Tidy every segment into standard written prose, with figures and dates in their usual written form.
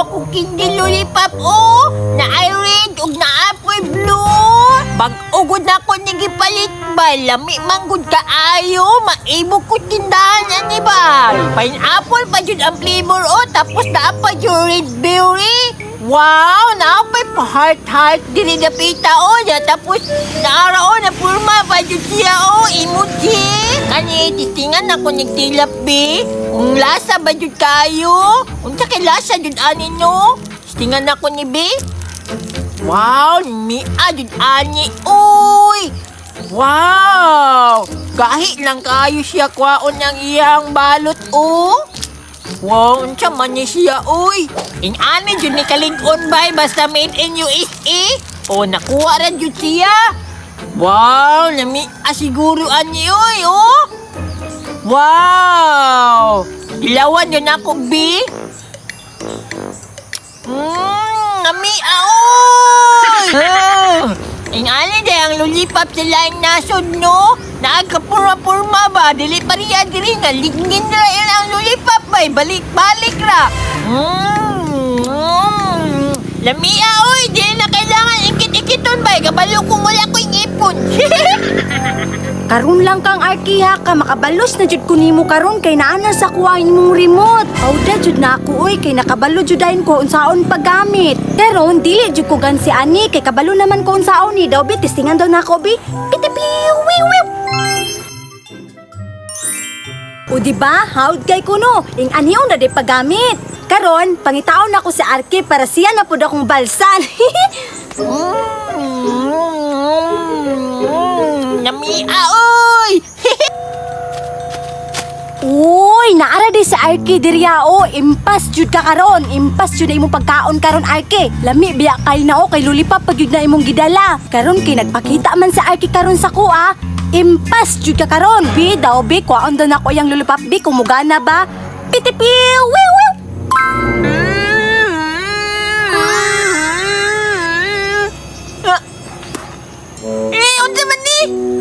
Nakuha ko candy lollipop oh. Na ay red ug na apoy blue. Bag-o gud na ko ni gipalit ba. Lami man gud kaayo. Maibog ko tindahan ani ba. Pineapple pa jud ang flavor oh. Tapos naa pa jud red berry. Wow, naa pa heart heart diri dapita oh. Ya, tapos naara oh, na purma pa jud siya oh. Emoji. Kani tistingan ako ni tilap bi. Kung lasa ba jud kayo? Unsa kay lasa jud ani no? Tistingan ako ni bi. Wow, mia jud ani. Uy! Wow! Gahi lang kayo siya kwaon ng iyang balot oh. Wow, unsa man ni siya uy. Ing ani jud ni kalig-on bay basta made in USA. Oh, nakuha ra jud siya. Wow, nami siguro ani uy oh. Wow! Ilawan yun ako, B. Nami oy! Ah, ing ani day ang lollipop sa laing nasod, no? Naagkapurma-purma ba? Dili pa riya diri nga ligngin ra ilang lollipop bay. Balik-balik ra. Lamia oy, dili na kailangan ikit-ikiton bay. Kabalo kung wala ko'y ngipon. Karon lang kang arkiha ka makabalos na jud ko nimo karon kay naa na sa kuha imong remote. Awda jud na ako oy kay nakabalo jud dayon ko unsaon paggamit. Karon dili jud ko gansi ani kay kabalo naman ko unsaon ni daw bi testingan daw nako bi. Pitipiw wiw wiw. O di ba? Hawd kay kuno. Ing anion na di paggamit. Karon pangitaon nako si Arki para siya na pud akong balsan. Namia oy. Uy, naara di sa Arki dirya o. Impas jud ka karon. Impas jud na imong pagkaon karon Arki. Lami biya kay na o kay lulipap pag jud na imong gidala. Karon kay nagpakita man sa Arki karon sa kuha. Impas jud ka karon. Bi daw bi kuhaon daw nako yang lulipap bi kung mugana ba. Pitipiw wiw wiw. Ah. Eh, unsa man ni?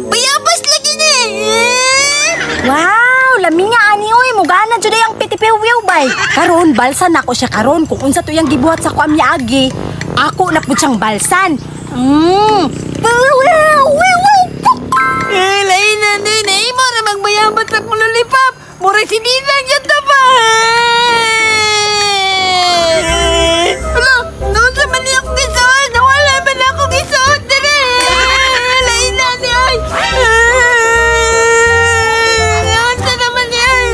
Bayabas lagi ni. Eh. Wow, lami nga ani oy, mugana jud ay ang pitipiw wiw bay. Karon balsan nako siya karon kung unsa to iyang gibuhat sa kuam niagi. Ako na pud siyang balsan. Wiw wiw wiw wiw. Eh, lain na ni. Naimo na magbayabas akong lollipop. Mura si Ninang yan ta ba? Eh. Hala, noon sa man niya akong gisuot. Nawala man akong gisuot dire. Lain na ni ay. Eh, unsa naman ni ay.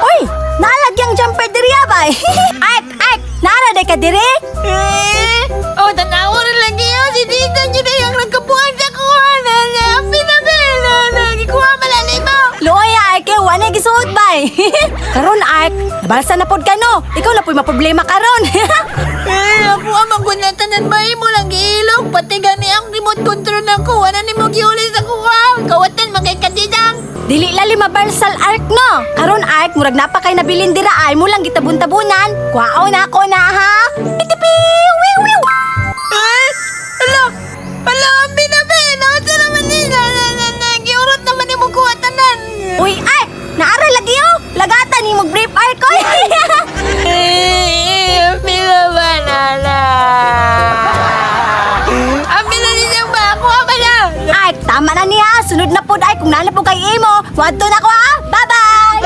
Uy, naalagyang jumper diri bay. Ark, Ark, naara day ka diri? Eh, oh, tanawa na lagi yun. Si Ninang yun ay ang nagkabuhan sa kuha. Na, na, gikuha malalim mo. Luoy Ark, eh, wala gisuot bay. Karon Ark, nabalsa na pod ka no. Ikaw na po'y maproblema karon. Eh, ako ang magunatanan ba mo lang giilog. Pati gani ang remote control nako. Wala ni mo giuli sa kuha. Kawatan magay kadidang. Dili lali mabalsal Ark no. Karon Ark, murag napa kay nabilin dira ay mo lang gitabon-tabunan. Kuhaon na ako na ha. Pitipi, wiw wiw. Eh, ala, ala, ang binabi. Nakasa naman ni. Na, na, na, na, giurot naman ni mo kuha tanan. Uy Ark, naara lagi oh. Lagatan ni mo brief Ark oy. Eh, pila ba na na? Ang pila niya ba? Kuha ba na? Ark, tama na niya. Sunod na pod ay kung nana po kay imo. Wadto na ko ha. Bye-bye.